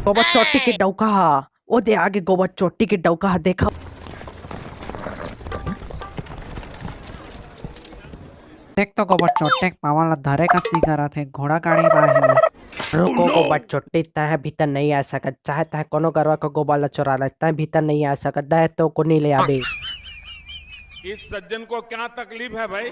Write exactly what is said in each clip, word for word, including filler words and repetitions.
गोबर चोट्टी के डौका हा, ओ दे आगे गोबर चोट्टी के डौका हा, देखा। देख तो गोबर चोट्टी के पावन ला धरे कस नहीं करत हे, घोड़ा गाड़ी में आहे। रुको गोबर चोट्टी, तैं भीतर नहीं आ सकत, चाहे तैं कोनो गरवा के गोबर ला चोरा ले, तैं भीतर नहीं आ सकत, दे तो कोनी ले आबे। इस सज्जन को क्या तकलीफ है भाई?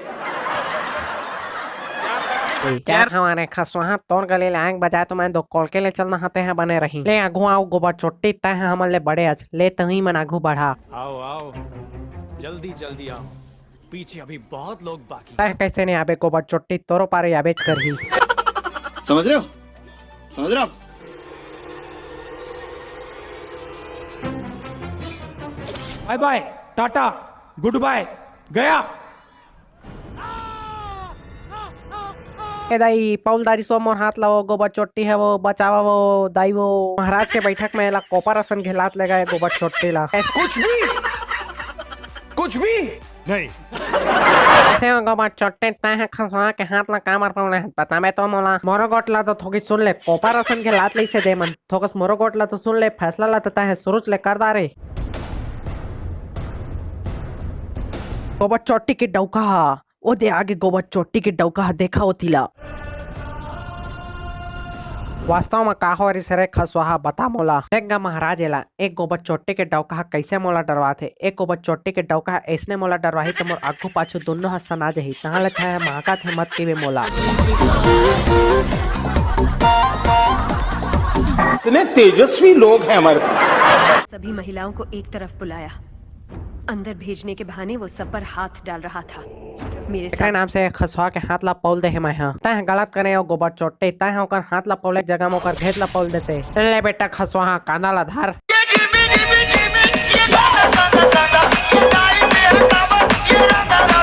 क्या तकलीफ? क्या हमारे खसवा हा, तोर गले लायक बजाय तो मैं दो कोलके ले चलना हा, तैं हा बने रही। ले आगू आओ गोबर चोट्टी, तैं हा हमन ले बड़े अच, ले तहीं मन आगू बढ़ा। आओ आओ, जल्दी जल्दी आओ, पीछे अभी बहुत लोग बाकी। तैं कैसे नहीं आबे गोबर चोट्टी, तोरो पारे आबेच करही। समझ रहे हो? समझ रहे हो आप? बाय बाय, टाटा, गुड बाय, गया। ए दाई, पौल दारी सो मोर हाथ ला, वो गोबर चोट्टी हे, वो बचावा, वो दाई, वो महाराज के बैठक में एला कोपर असन घेलात ले गए गोबर चोट्टी ला। कुछ भी, कुछ भी नहीं। ऐसे हो गोबर चोट्टी, तैं हा खसवा के हाथ ला कामर पौले हस, बताबे तो मोला। मोरो गोठ ला तो थोकी सुन ले, कोपर असन घेलात लइसे दे मन। थोकस मोरो गोठ ला तो सुन ले, फैसला ला तो तैं हा सुरुच ले कर डारे। गोबर चोट्टी के डौका हा, ओ दे आगे गोबर चोट्टी के डौका हा, देखा ओती ला। वास्तव में का हो रिस रे खसवा हा, बता मोला। देख गा महाराज एला, एक गोबर चोट्टी के डौका हा कैसे मोला डरवाथे। एक गोबर चोट्टी के डौका हा ऐसने मोला डरवाही त मोर आगू पाछू दुन्नो हा सना जही। तहाँ ले तैं हा महाका थे मत कहिबे मोला। इतने तेजस्वी लोग हैं हमारे पास। सभी महिलाओं को एक तरफ बुलाया। अंदर भेजने के बहाने वो सब पर हाथ डाल रहा था। मेरे एकरे साथ नाम से खसवा के हाथ ला पौल दे हे मैं हा। तैं हा गलत करे ओ गोबर चोट्टी, तैं हा ओकर हाथ ला पौले के जगह में ओकर घेंच ला पौल देते। ले बेटा खसवा हा, कांदा ला धर।